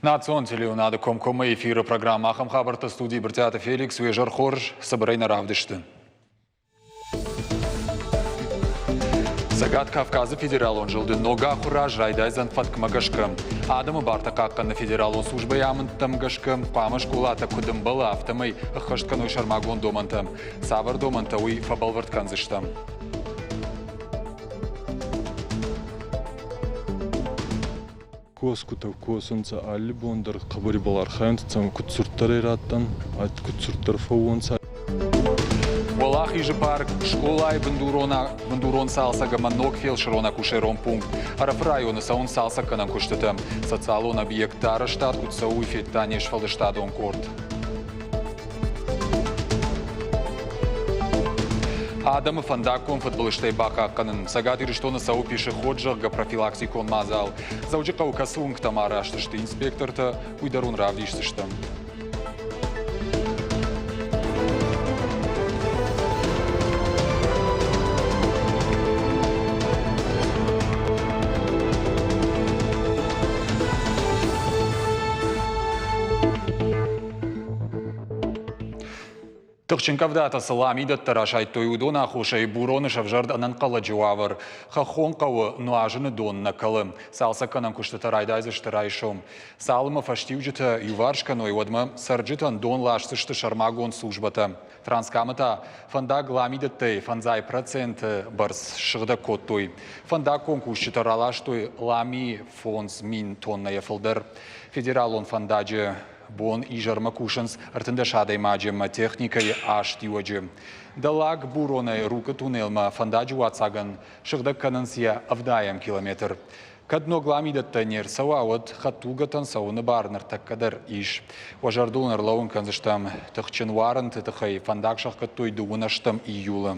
Национ телеуынады комкоммӕ эфиры программӕ ахӕм хабӕрттӕ студийы Брытъиаты Феликс уе зӕр хорз, цыбырӕй нӕ равдысты. Цӕгат Кавказы федералон зылды ног ахуыр аз райдайдзӕн фӕткмӕ гӕсгӕ. Адӕмы бартӕ хъахъхъӕныны федералон службӕйы амындтӕм гӕсгӕ хъуамӕ скъолатӕ куыд ӕмбӕлы, афтӕмӕй ӕххӕст кӕной сӕрмагонд домӕнтӕ. Цавӕр домӕнтӕ, уый фӕбӕлвырд кӕндзыстӕм. Косгутӕ косунцӕ алли бон дӕр, хъӕбӕр ибӕл архайунцӕ, цӕмӕй куд цурддӕрӕй раттӕн, куд цурддӕр фӕууонцӕ. Уӕлахизы парк, скъолайы бындурон цалцӕг ӕмӕ ног фелсырон-акушерон пункт. Ӕрӕфы районы цӕуынц цалцӕггӕнӕн куыстытӕ. Социалон объектты арӕзтад куыд цӕуы, уый федта не сфӕлдыстадон къорд. Адӕмы фӕндаггон фыдбылызтӕй бахъахъхъӕнын. Цӕгат Ирыстоны цӕуы пешеход, зӕгъгӕ, профилактикон мадзал. Дзӕуджыхъӕуы кӕцы уынгтӕм арӕзт сты инспектортӕ, уый дӕр уын равдисдзыстӕм. Тыхджын къӕвдатӕ цы ламидӕттӕ расайдтой, уыдон аххосӕй Буроны сӕвзӕрд ӕнӕнхъӕлӕджы уавӕр. Хӕххон хъӕуы нуазыны дон нӕ кӕлы. Цалцӕггӕнӕн куыстытӕ райдайдзысты райсом. Цалынмӕ фӕстиуджытӕ иуварс кӕной, уӕдмӕ цӕрджытӕн дон ласдзысты сӕрмагонд службӕтӕ. Транскамы та фӕндаг ламидӕттӕй 5% бӕрц ссыгъдӕг кодтой. Фӕндаггон кусджытӕ раластой ламийы 5000 тоннӕйӕ фылдӕр. Федералон фӕндаджы Бон изӕрмӕ кусынц 13 адӕймаджы ӕмӕ техникӕйы астиуӕджы. Дӕллаг Буронӕй Рукъы туннелмӕ фӕндаджы уаццагӕн сыгъдӕг кӕнынц йӕ ӕвдайӕм километр. Кӕд ног ламидӕттӕ не рцӕуа, уӕд хӕдтулгӕтӕн цӕуыны бар ныртӕккӕ дӕр ис. Уӕ зӕрдыл ын ӕрлӕууын кӕндзыстӕм, тыхджын уарынты тыххӕй фӕндаг сӕхгӕдтой дыууын ӕстӕм июлы.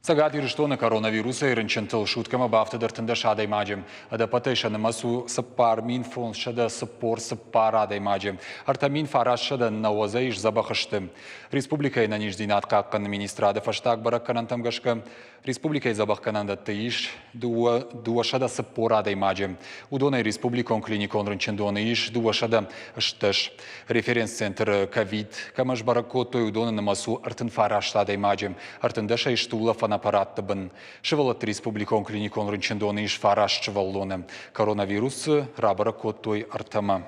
Цӕгат Ирыстоны коронавирусӕй рынчынтыл суткӕмӕ бафтыд 13 адӕймаджы. Ӕдӕппӕтӕй сӕ нымӕц у 4544 адӕймаджы. 3990-ӕй сдзӕбӕх сты. Республикӕйы ӕнӕниздзинад хъахъхъӕныны министрады фӕстаг бӕрӕггӕнӕнтӕм гӕсгӕ, республикӕйы дзӕбӕхгӕнӕндӕтты ис 240 адӕймаджы. Уыдонӕй республикон клиникон рынчындоны ис 210. Референц-центры ковид кӕмӕ сбӕрӕг кодтой, уыдоны нымӕц у 39 адӕймаджы. 13-ӕй сты улӕфӕн аппаратты бын. Сывӕллӕтты республикон клиникон рынчындоны ис фараст сывӕллоны. Коронавирусы рабӕрӕг кодтой ӕртӕмӕ.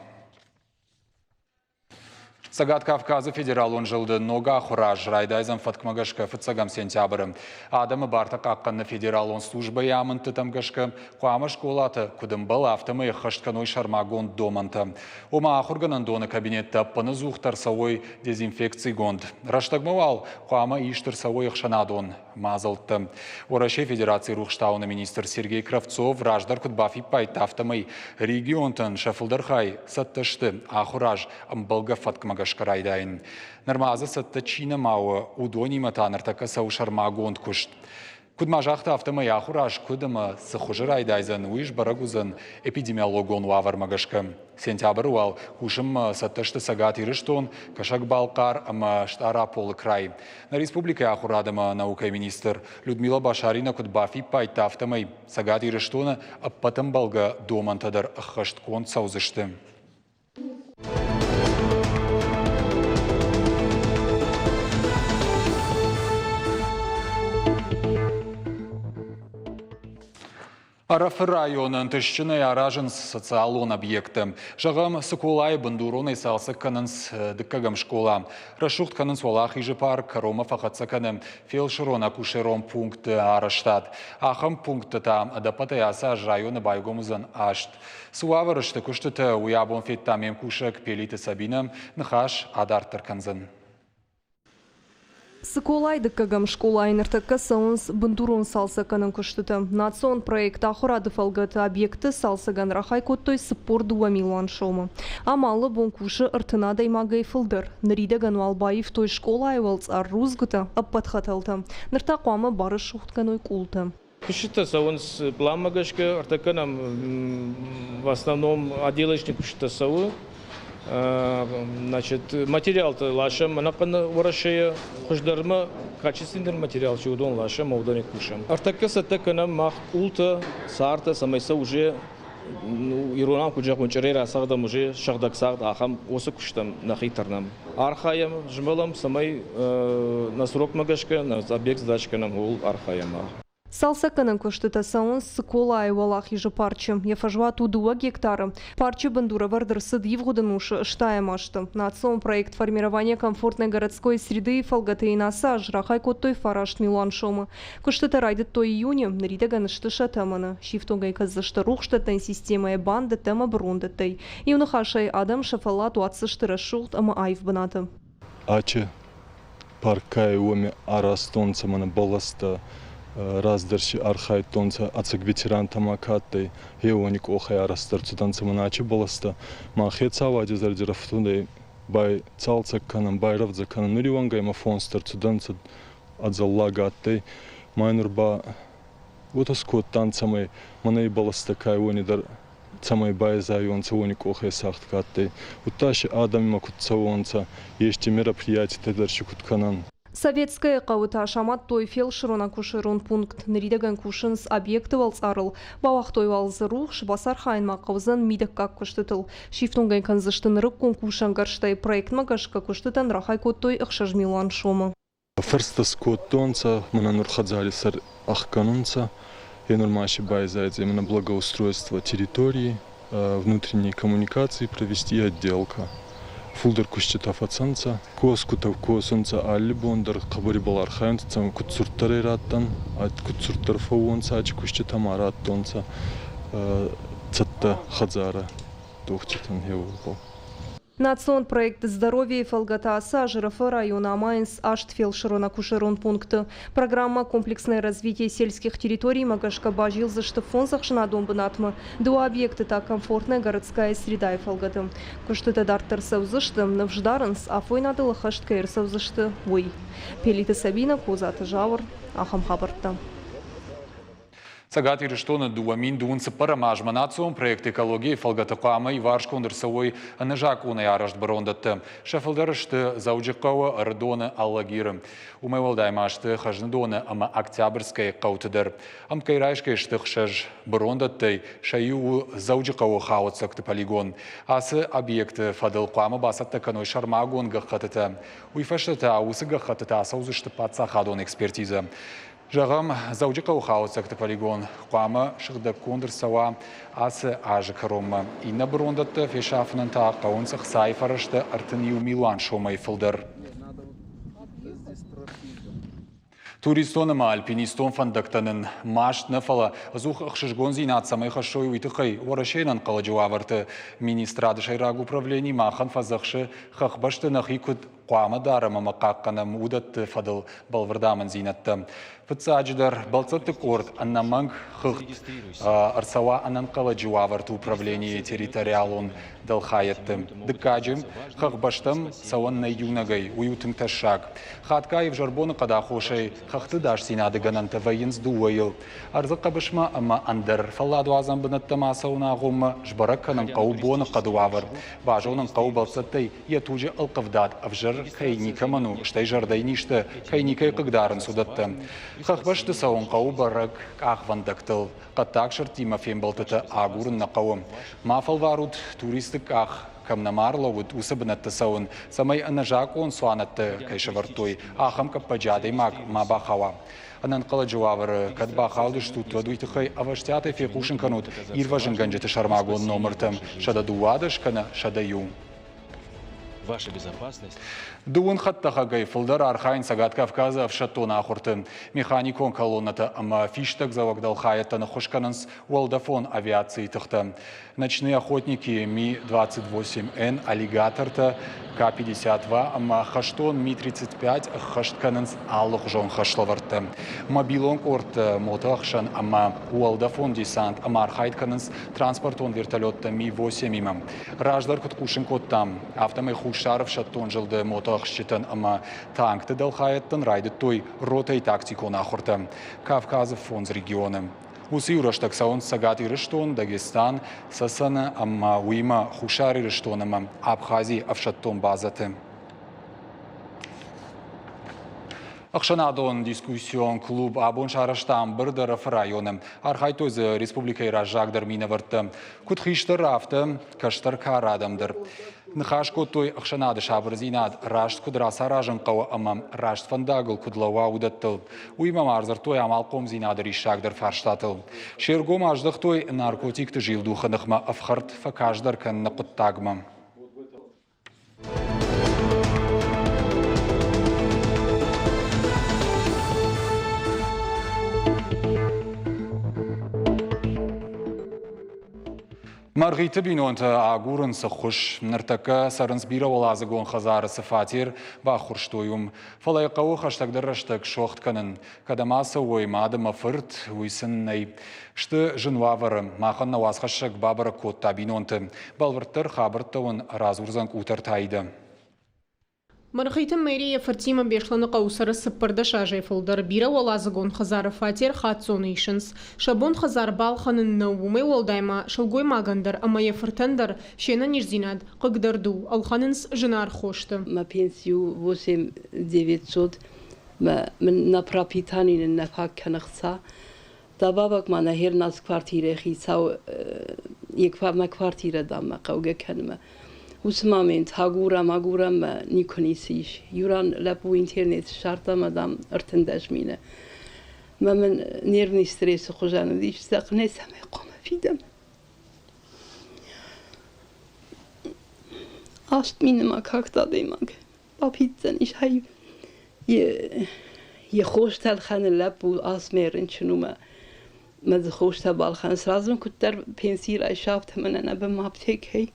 Цӕгат Кавказы федералон зылды ног ахуыр аз райдайдзӕн фӕткмӕ гӕсгӕ фыццӕгӕм сентябры. Адӕмы бартӕ хъахъхъӕныны федералон службӕйы амындтытӕм гӕсгӕ хъуамӕ скъолатӕ куыд ӕмбӕлы, афтӕмӕй ӕххӕст кӕной сӕрмагонд домӕнтӕ. Ома ахуыргӕнӕндоны кабинеттӕ ӕппынӕдзухдӕр цӕуой дезинфекцигонд. Рӕстӕгмӕ уал хъуамӕ ист ӕрцӕуой ӕхсӕнадон мадзӕлттӕ. Уӕрӕсейы Федерацийы рухстауыны министр Сергей Кравцов раздӕр куыд бафиппайдта, афтӕмӕй регионтӕн сӕ фылдӕр хай цӕттӕ сты ахуыр аз ӕмбӕлгӕ фӕткмӕ гӕсгӕ райдайын. Нырма дзы цӕттӕ чи нӕма у, уыдонимӕ та ныртӕккӕ цӕуы сӕрмагонд куыст. Куыд ма загъта, афтӕмӕй ахуыр аз куыд ӕмӕ цы хуызы райдайдзӕн, уый сбӕрӕг уыдзӕн эпидемиологон уавӕрмӕ гӕсгӕ. Сентябры уал кусынмӕ цӕттӕ сты Цӕгат Ирыстон, Кӕсӕг-Балхъар ӕмӕ Стъараполы край. Нӕ республикӕйы ахуырад ӕмӕ наукӕйы министр Людмила Башарина куыд бафиппайдта, афтӕмӕй Цӕгат Ирыстоны ӕппӕт ӕмбӕлгӕ домӕнтӕ дӕр ӕххӕстгонд цӕудзысты. Ӕрӕфы районы ӕнтыстджынӕй аразынц социалон объекттӕ. Зӕгъӕм, Цыколайы бындуронӕй цалцӕг кӕнынц дыккӕгӕм скъола. Рӕсугъд кӕнынц Уӕлахизы парк, кӕронмӕ фӕхӕццӕ кӕны фелсырон-акушерон пункты арӕзтад. Ахӕм пункттӕ та ӕдӕппӕтӕй ацы аз районы байгом уыдзӕн аст. Цы уавӕры сты куыстытӕ, уый абон федта ме мкусӕг Пелиты Сабинӕ. Ныхас адарддӕр кӕндзӕн. Цыколайы дыккӕгӕм скъолайы ныртӕккӕ цӕуынц бындурон цалцӕггӕнӕн куыстытӕ. Национ проект Ахуырады фӕлгӕты объекты цалцӕгӕн рахай кодтой 42 милуан сомы. Ам алы бон кусы 30 адӕймагӕй фылдӕр. Ныридӕгӕн уал баивтой скъолайы уӕлцъар рудзгуытӕ, ӕппӕт хӕтӕлтӕ. Ныр та хъуамӕ барӕсугъд кӕной къултӕ. Куыстытӕ цӕуынц пъланмӕ гӕсгӕ, ӕртӕккӕ нӕм в основном отделочный куыстытӕ цӕуы. Значит, материалтӕ ласӕм ӕнӕхъӕн Уӕрӕсейӕ хуыздӕрмӕ, качественный материал чи уыдон ласӕм, уыдонӕй кусӕм. Ӕртӕккӕ цӕттӕ кӕнӕм мах къултӕ, цартӕ, цӕмӕй сӕ уже Иронау куыд зӕгъон, чъырӕй рацӕгъдӕм уже сыгъдӕг цагъд, ахӕм уыцы куыстӕм нӕхи тырнӕм. Архайӕм, змӕлӕм, цӕмӕй нӕ срокмӕ гӕсгӕ нӕ объект сдач кӕнӕм, ууыл архайӕм. Цалцӕггӕнӕн куыстытӕ цӕуынц Цыколайы Уӕлахизы парчы. Йӕ фӕзуат у дыууӕ гектары. Парчы бындурӕвӕрд ӕрцыд ивгъуыд ӕнусы ӕстайӕм азты. Национ проект «Формирование комфортной городской среды»-йы фӕлгӕты йын ацы аз рахай кодтой 9 милуан сомы. Куыстытӕ райдыдтой июны, ныридӕгӕн сты сӕ тӕмӕны. Сифтонг ӕй кӕндзысты рухсдӕттӕн системӕйӕ, бандӕттӕ ӕмӕ брондӕттӕй. Иу ныхасӕй, адӕм сӕ фӕллад уадздзысты рӕсугъд ӕмӕ аив бынаты. Ачи паркӕй уоми аразтонцӕ мӕнӕ бӕлӕстӕ, раздӕр си архайдтонцӕ ӕцӕг ветерантӕмӕ ка адтӕй, гъе уони къохӕй арӕзт ӕрцудӕнцӕ мӕнӕ ачи бӕлӕстӕ. Ма хецауади зӕрди рӕфтудӕй байцалцӕг кӕнӕн, байрӕвдзӕ кӕнӕн. Нури уӕнгӕ имӕ фонс дӕр цудӕнцӕ, ӕдзӕллаг адтӕй. Ма нур ба уотӕ скодтан, цӕмӕй мӕнӕ и бӕлӕстӕ ка уони дӕр цӕмӕй байзайуонцӕ, уони къохӕй цагъд ка адтӕй. Удта си адӕммӕ куд цӕуонцӕ, ести мероприятитӕ дӕр си куд кӕнӕн. Советское хъӕуы та самадтой фелсырон-акушерон пункт. Ныридӕгӕн кусынц объекты уӕлцъарыл. Бауагътой уал дзы рухс, бацархайын ма хъӕудзӕн мидӕггаг куыстытыл. Сифтонг ӕй кӕндзысты нырыккон кусӕнгӕрзтӕй. Проектмӕ гӕсгӕ куыстытӕн рахай кодтой 6 милуан сомы. Фӕрстӕ скодтонцӕ, мӕнӕ нур хӕдзари сӕр ӕхгӕнунцӕ. Е нур ма си байзайдзӕй мӕнӕ благоустройство территории, внутренние коммуникации провести и отделка. Фулдӕр куститӕ фӕцӕнцӕ. Косгутӕ косунцӕ алли бон дӕр хъӕбӕр ибӕл архайунцӕ, цӕмӕй куд цурддӕрӕй раттӕн, куд цурддӕр фӕууонцӕ ачи куститӕ ма раттонцӕ цӕттӕ хӕдзарӕ дохтиртӕн хеуӕлбӕл. Национ проект «Здоровье» фӕлгӕты ацы аз Ӕрӕфы районы амайынц аст фелсырон-акушерон пункты. Программӕ «Комплексное развитие сельских территорий»-мӕ гӕсгӕ базилдзысты фондз ӕхсӕнадон бынатмӕ, дыууӕ объекты та «Комфортная городская среда»-йы фӕлгӕты. Куыстытӕ дарддӕр цӕудзысты, ныфс дарынц, афойнадыл ӕххӕст кӕй ӕрцӕудзысты, уый. Пелиты Сабина, Козаты Зауыр, ахӕм хабӕрттӕ. Цӕгат Ирыстоны 2024 азмӕ национ проект «Экология»-йы фӕлгӕты хъуамӕ иварсгонд ӕрцӕуой ӕнӕзакъонӕй арӕзт бырондӕттӕ. Сӕ фылдӕр сты Дзӕуджыхъӕуы, Ӕрыдоны, Алагиры. Уымӕй уӕлдай ма сты Хӕзныдоны ӕмӕ Октябрьскӕйы хъӕуты дӕр. Ӕмткӕй райсгӕ сты хсӕз бырондӕттӕй, сӕ иу у Дзӕуджыхъӕуы хауӕццӕгты полигон. Ацы объекты фӕдыл хъуамӕ бацӕттӕ кӕной сӕрмагонд гӕххӕттытӕ. Уый фӕстӕ та уыцы гӕххӕттытӕ ацӕудзысты паддзахадон экспертизӕ. Зӕгъӕм, Дзӕуджыхъӕуы хауӕццӕгты полигон хъуамӕ сыгъдӕггонд ӕрцӕуа ацы азы кӕронмӕ. Иннӕ бырондӕттӕ фесафынӕн та хъӕуынц ӕхцайы фӕрӕзтӕ 31 милуан сомӕй фылдӕр. Туристон ӕмӕ альпинистон фӕндӕгтӕ нын маст нӕ, фӕлӕ ӕдзух ӕхсызгондзинад цӕмӕй хӕссой, уый тыххӕй Уӕрӕсейы ӕнӕнхъӕлӕджы уавӕрты министрады сӕйраг управлени махӕн фӕдзӕхсы, хӕхбӕсты нӕхи куыд хъуамӕ дарӕм ӕмӕ хъахъхъӕнӕм уыдӕтты фӕдыл бӕлвырд амындзинӕдтӕ. Фыццаджыдӕр, бӕлццӕтты къорд ӕнӕмӕнг хыгъд ӕрцӕуа ӕнӕнхъӕлӕджы уавӕрты управленийы территориалон дӕлхайӕдты. Дыккаджы, хӕхбӕстӕм цӕуӕн нӕй иунӕгӕй, уый у тынг тӕссаг. Хатгай ӕвзӕр боныхъӕды аххосӕй хӕхты дасдзинады гӕнӕнтӕ вӕййынц дыууӕйыл. Ӕрдзы хъӕбысмӕ ӕмӕ ӕндӕр фӕлладуадзӕн бынӕттӕм ацӕуыны агъоммӕ сбӕрӕг кӕнын хъӕуы боныхъӕды уавӕр. Базонын хъӕуы бӕлццӕттӕй йӕ туджы ӕлхъывдад ӕвзӕр кӕй никӕмӕн у, стӕй зӕрдӕйы низтӕ кӕй никӕй хъыгдарынц, уыдӕттӕ. Хӕхбӕсты цӕуын хъӕуы бӕрӕг къахвӕндӕгтыл, хъӕддаг сырдтимӕ фембӕлдтытӕ агурын нӕ хъӕуы. Ма фӕлварут туристы къах кӕм нӕма ӕрлӕууыд, уыцы бынӕтты цӕуын, цӕмӕй ӕнӕзакъон цуанӕттӕ кӕй сӕвӕрдтой, ахӕм къӕппӕджы адӕймаг ма бахауа. Ӕнӕнхъӕлӕджы уавӕры кӕд бахаудыстут, уӕд уый тыххӕй ӕвӕстиатӕй фехъусын кӕнут ирвӕзынгӕнджыты сӕрмагонд номыртӕм 112 кӕнӕ 101. Ваша безопасность. Дыууын хӕдтӕхӕгӕй фылдӕр архайынц Цӕгат Кавказы ӕфсӕддон ахуырты. Механикон колоннӕтӕ ӕмӕ фистӕгдзӕуӕг дӕлхайӕдтӕ ныххуыс кӕнынц уӕлдӕфон авиацийы тыхтӕ. Ночные охотники Ми-28Н, аллигатортӕ К-52 ӕмӕ хӕстон Ми-35 ӕххӕст кӕнынц алыхуызон хӕслӕвӕрдтӕ. Мобилон къордтӕ мотоӕхсӕн ӕмӕ уӕлдӕфон десант ӕмӕ архайд кӕнынц транспортон вертолеттӕ Ми-8-имӕ. Раздӕр куыд хъусын кодтам, афтӕмӕй Хуссар ӕфсӕддон зылды мотоӕхсджытӕн ӕмӕ танкты дӕлхайӕдтӕн райдыдтой ротӕйы тактикон ахуыртӕ Кавказы фондз регионы. Уыцы иу рӕстӕг цӕуынц Цӕгат Ирыстон, Дагестан, Цӕцӕны ӕмӕ уыимӕ Хуссар Ирыстон ӕмӕ Абхазийы ӕфсӕддон базӕты. Ӕхсӕнадон дискуссион клуб абон сарӕзта ӕмбырд Ӕрӕфы районы. Архайдтой дзы республикӕйы раззагдӕр минӕвӕрттӕ. Куыд хистӕр, афтӕ кӕстӕр кары адӕм дӕр. Ныхас кодтой ӕхсӕнады сабырдзинад раст куыд рацаразын хъӕуы ӕмӕ раст фӕндагыл куыд лӕууа, уыдӕттыл. Уыимӕ ма ӕрдзырдтой амалхъомдзинады риссагдӕр фарстатыл. Се ргом аздӕхтой наркотикты зилдухы ныхмӕ ӕфхӕрд фӕказдӕр кӕныны хъуыддагмӕ. Мӕргъиты бинонтӕ агурынц ӕххуыс. Ныртӕккӕ цӕрынц бирӕуӕладзыгон хӕдзары цы фатер баххуырстой, уым. Фӕлӕ йӕ хъӕуы хӕстӕгдӕр рӕстӕг суӕгъд кӕнын. Кӕдӕм ацӕуой мад ӕмӕ фырт, уый сын нӕй. Сты зын уавӕры. Махӕн нӕ уацхӕссӕг бабӕрӕг кодта бинонты. Бӕлвырддӕр хабӕрттӕ уын радзурдзӕн Къутӕрты Аидӕ. Мӕргъиты Мэри йӕ фыртимӕ Беслӕныхъӕуы цӕры 14 азӕй фылдӕр. Бирӕуӕладзыгон хӕдзары фатер хаццоны исынц. Сӕ бон хӕдзар балхӕнын нӕу, уымӕй уӕлдай ма сылгоймагӕн дӕр ӕмӕ йӕ фыртӕн дӕр се нӕниздзинад хъыгдӕрд у, ӕлхӕнынц зынаргъ хосты. Мӕ пенси у 8 900 мын нӕ пропитани нын нӕ фаг кӕны хца. Добавок ма нӕ хернац квартирӕйы хицау мӕ квартирӕ дам мӕ хъӕугӕ кӕнынмӕ. Уыцы момент агурӕм, агурӕм мӕ никуы ницы ис. Иу ран лӕппу интернет ссардта мӕ дам 13 мины. Мӕ мын нервный стрессы хуызӕн уыдис, зӕгъ, цӕмӕй хъуамӕ фидӕм. 8 мины ма как-то адӕймаг бафиддзӕнис ай йӕ хостӕ лхӕны лӕппу асмӕ рынчын у мӕ мӕ дзы хостӕ балхӕны. Сразу куыддӕр пенси райса, афтӕ мӕнӕн ӕбӕм аптекӕй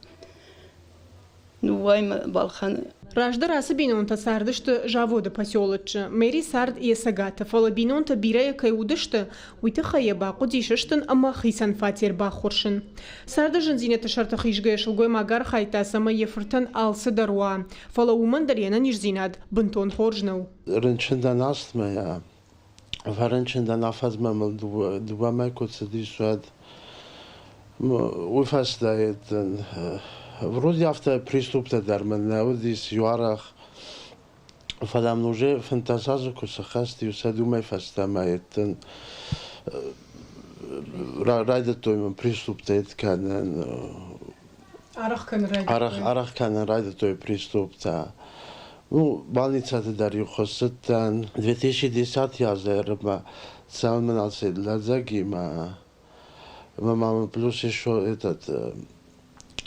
ныууай мӕ балхӕны. Раздӕр ацы бинонтӕ цардысты заводы поселоччы. Мэри цард йӕ цӕгаты, фӕлӕ бинонтӕ бирӕйӕ кӕй уыдысты, уый тыххӕй йӕ бахъуыди сыстын ӕмӕ хицӕн фатер баххуырсын. Царды зындзинӕдты сӕрты хизгӕйӕ сылгоймаг архайдта, цӕмӕй йӕ фыртӕн алцыдӕр уа, фӕлӕ уымӕн дӕр йе нӕниздзинад бынтон хорз нӕу. Рынчын дӕн астмӕйӕ. Фӕрынчын дӕн афӕдзмӕ мыл дыууӕ мӕй куы цыдис, уӕд уый фӕстӕ вроде афтӕ приступтӕ дӕр мын нӕ уыдис иу арӕх. Фӕлӕ мын уже 15 азы куы сыххӕст, иу сӕ уымӕй фӕстӕмӕ еттын райдыдтой мын приступтӕ кӕнын. Арӕх кӕнын райдыдтой? Арӕх кӕнын райдыдтой приступтӕ. Ну, больницӕты дӕр-иу хуыссыдтӕн. 2010 азы ӕрмӕ цӕуын мын ацыд лӕдзӕгимӕ. Мӕ мама плюс еще этот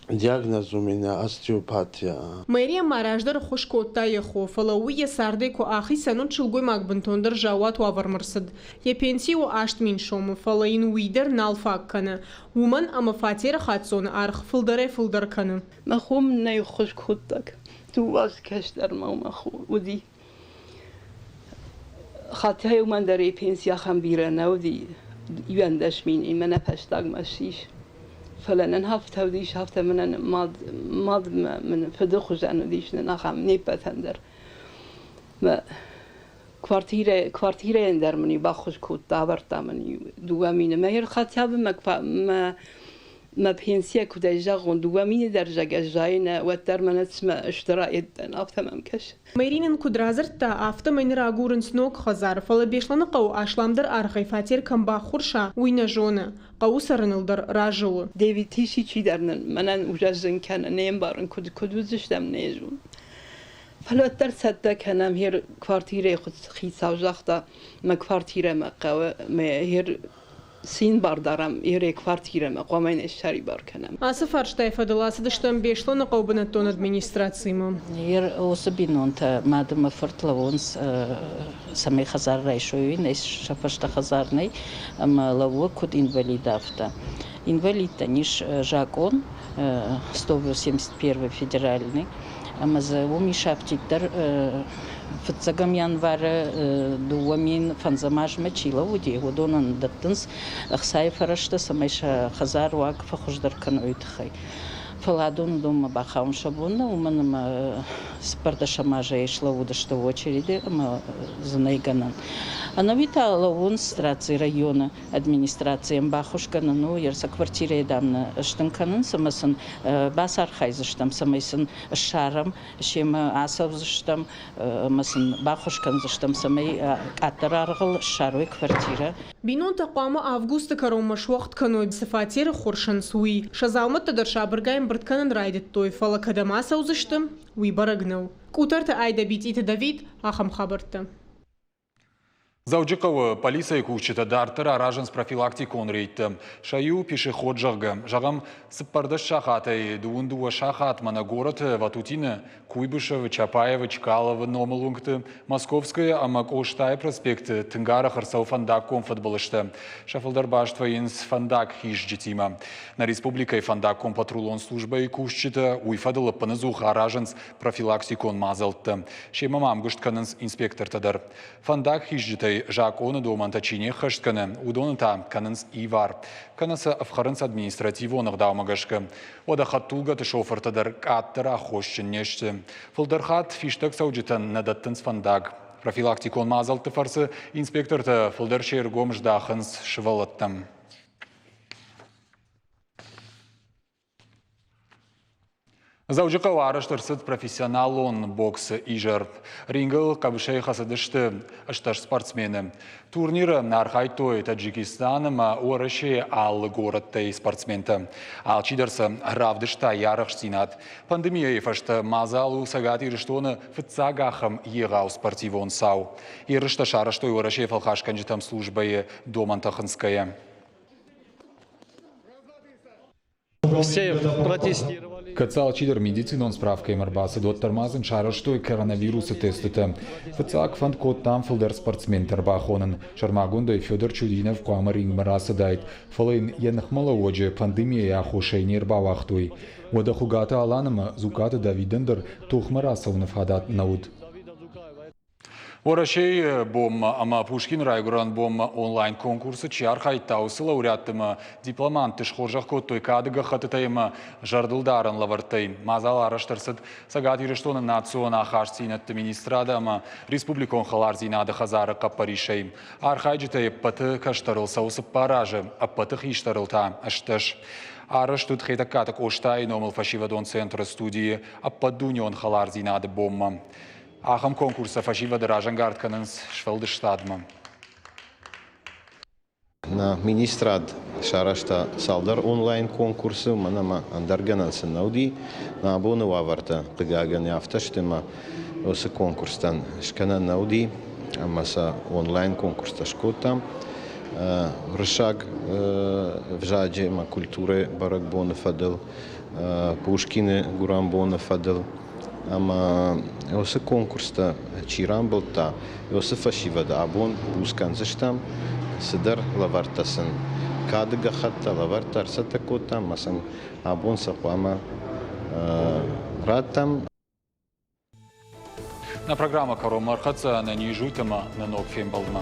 диагноз у меня остеопатия. Мэрия ма раздӕр ӕххуыс кодта йӕ хо, фӕлӕ уый йӕ цардӕй куы ахицӕн, уӕд сылгоймаг бынтондӕр заууат уавӕрмӕ рцыд. Йӕ пенси у 8000 сомы, фӕлӕ йын уый дӕр нал фаг кӕны. Уымӕн ӕмӕ фатеры хаццоны аргъ фылдӕрӕй-фылдӕр кӕны. Мӕ хо мын нӕ ӕххуыс кодта. Дыууӕ азы кӕстӕр ма мӕ хо уыди. Хаттӕй уымӕн дӕр йӕ пенси ахӕм бирӕ нӕ уыди, 11 мины мӕнӕ фӕстагмӕ ссис. Фӕлӕ нын афтӕ уыдис, афтӕ мӕнӕн мад, мад мын фыды хуызӕн уыдис нын ахӕм не ппӕтӕн дӕр. Мӕ квартирӕ, квартирӕйӕн дӕр мын-иу баххуыс кодта, авӕрдта мын-иу 2 мины. Мӕ хотя бы мӕ, мӕ мӕ пенсийӕ куыдӕй зӕгъон, 2 мины дӕр зӕгъгӕ зайынӕ, уӕддӕр мӕнӕ цымӕ стыр аедтӕн, афтӕ мӕм кӕсы. Мэри нын куыд радзырдта, афтӕмӕй ныр агурынц ног хӕдзар, фӕлӕ Беслӕныхъӕуы асламдӕр аргъӕй фатер кӕм баххуырса, уый нӕ зоны. Хъӕуы цӕрыныл дӕр разы у. 9000 дӕр нын мӕнӕн уже зын кӕны, не мбарын, куыд, куыд уыдзыстӕм, не зон. Фӕлӕ уӕддӕр цӕттӕ кӕнӕм, хер квартирӕйы хицау загъта, мӕ квартирӕмӕ хъӕуы, мӕ хер цин бар дарӕм йе квартирӕмӕ, хъуамӕ йын ссӕрибар кӕнӕм. Ацы фарстайы фӕдыл ацыдыстӕм Беслӕныхъӕуы бынӕттон администрацимӕ. Уыцы бинонтӕ мад ӕмӕ фырт лӕууынц, цӕмӕй хӕдзар райсой, уый нӕ сӕ фӕстӕ хӕдзар нӕй, ӕмӕ лӕууы куыд инвалид, афтӕ. Инвалидтӕн ис закъон 181 федеральный, ӕмӕ дзы уым ис афтиддӕр фыццӕгӕм январы 2005 азмӕ чи лӕууыди, уыдонӕн дӕттынц ӕхцайы фӕрӕзтӕ, цӕмӕй сӕ хӕдзар уаг фӕхуыздӕр кӕной, уый тыххӕй. Фӕлӕ адон уыдонмӕ бахауын сӕ бон нӕу, уымӕн ӕмӕ цыппӕрдӕсӕм азӕй слӕууыдысты очереды ӕмӕ дзы нӕй гӕнӕн. Ӕнӕуи та лӕууынц раци районы администрацийӕн баххуыс кӕнын у, йӕ сӕ квартирӕйы дам нӕ стын кӕнынц ӕмӕ сын бацархайдзыстӕм, цӕмӕй сын ссарӕм, семӕ ацӕудзыстӕм ӕмӕ сын баххуыс кӕндзыстӕм, цӕмӕй къаддӕр аргъыл ссарой квартирӕ. Бинонтӕ хъуамӕ августы кӕронмӕ суӕгъд кӕной, цы фатеры ххуырсынц, уый. Сӕ дзаумӕттӕ дӕр сабыргай ӕмбырд кӕнын райдыдтой, фӕлӕ кӕдӕм ацӕудзысты, уый бӕрӕг нӕу. Къутӕрты Айдӕ Битъиты Давид, ахӕм хабӕрттӕ. Дзӕуджыхъӕуы полицӕйы кусджытӕ дарддӕр аразынц профилактикон рейдтӕ. Сӕ иу пешеход, зӕгъгӕ, зӕгъӕм, 14 сахатӕй 22 сахатмӕ нӕ горӕты Ватутины, Куйбышевы, Чапаевы, Чкаловы номыл уынгты, Московская ӕмӕ Къостайы проспекты тынг арӕх ӕрцӕуы фӕндаггон фыдбылызтӕ. Сӕ фылдӕр баст вӕййынц фӕндагхизджытимӕ. Нӕ республикӕйы фӕндаггон патрулон службӕйы кусджытӕ уый фӕдыл ӕппынӕдзух аразынц профилактикон мадзӕлттӕ. Семӕ ма ӕмгуыст кӕнынц инспектортӕ дӕр. Фӕндагхизджытӕй закъоны домӕнтӕ чи не ххӕст кӕны, уыдоны та кӕнынц ивар. Кӕнӕ сӕ ӕфхӕрынц административон ӕгъдаумӕ гӕсгӕ. Уӕдӕ хӕдтулгӕты шофыртӕ дӕр къаддӕр аххосджын не сты. Фылдӕр хатт фистӕгцӕуджытӕн нӕ дӕттынц фӕндаг. Профилактикон мадзӕлтты фӕрцы инспектортӕ фылдӕр се ргом здахынц сывӕллӕттӕм. Дзӕуджыхъӕуы арӕзт ӕрцыд профессионалон боксы изӕр. Рингыл хъӕбысӕй хӕцыдысты 18 спортсмены. Турниры архайдтой Таджикистан ӕмӕ Уӕрӕсейы алы горӕттӕй спортсментӕ. Алчидӕр сӕ равдыста йӕ арӕхстдзинад. Пандемийӕйы фӕстӕ мадзал у Цӕгат Ирыстоны фыццаг ахӕм егъау спортивон цау. Ерыстӕ сарӕзтой Уӕрӕсейы фӕлхасгӕнджытӕм службӕйы домӕнтӕ хынцгӕйӕ. Кӕд сӕ алчидӕр медицинон справкӕимӕ ӕрбацыд, уӕддӕр ма сын сарӕзтой коронавирусы тестытӕ. Фыццаг фӕнд кодтам фылдӕр спортсментӕ ӕрбахонын. Сӕрмагондӕй Федор Чудинов хъуамӕ рингмӕ рацыдаид, фӕлӕ йын йӕ ныхмӕлӕууӕджы пандемийӕйы аххосӕй не рбауагътой. Уӕдӕ Хуыгаты Алан ӕмӕ Дзукъаты Давидӕн дӕр тохмӕ рацӕуыны фадат нӕ уыд. Уӕрӕсейы бонмӕ ӕмӕ Пушкины райгуырӕн бонмӕ онлайн-конкурсы чи архайдта, уыцы лауреатты ӕмӕ дипломантты схорзӕх кодтой кады гӕххӕттытӕй ӕмӕ зӕрдылдарӕн лӕвӕрттӕй. Мадзал арӕзт ӕрцыд Цӕгат Ирыстоны национ ахастдзинӕдты министрады ӕмӕ республикон хӕлардзинады хӕдзары хъӕппӕрисӕй. Архайджытӕй ӕппӕты кӕстӕрыл цӕуы 4 азы, ӕппӕты хистӕрыл та 18. Арӕзт уыд Хетӕгкаты Къостайы номыл фӕсивӕдон центры студийы ӕппӕтдунеон хӕлардзинады бонмӕ. Ахӕм конкурстӕ фӕсивӕды разӕнгард кӕнынц сфӕлдыстадмӕ. Нӕ министрад сарӕзта цалдӕр онлайн-конкурсы, уымӕн ӕмӕ ӕндӕр гӕнӕн сын нӕ уыди. Нӕ абоны уавӕртӕ, хъыгагӕн, афтӕ сты, ӕмӕ уыцы конкурстӕн скӕнӕн нӕ уыди, ӕмӕ сӕ онлайн-конкурстӕ скодтам. Уырыссаг ӕвзаджы ӕмӕ культурӕйы бӕрӕгбоны фӕдыл, Пушкины гуырӕнбоны фӕдыл Ӕмӕ уыцы конкурстӕ чи рамбылдта, уыцы фӕсивӕды абон буц кӕндзыстӕм, цыдӕр лӕвӕрттӕ сын, кады гӕххӕттӕ лӕвӕрттӕ ӕрцӕттӕ кодтам ӕмӕ сын абон сӕ хъуамӕ раттӕм. Нӕ программӕ кӕронмӕ ӕрхӕццӕ ӕнӕниз ут ӕмӕ нӕ ног фембӕлдмӕ.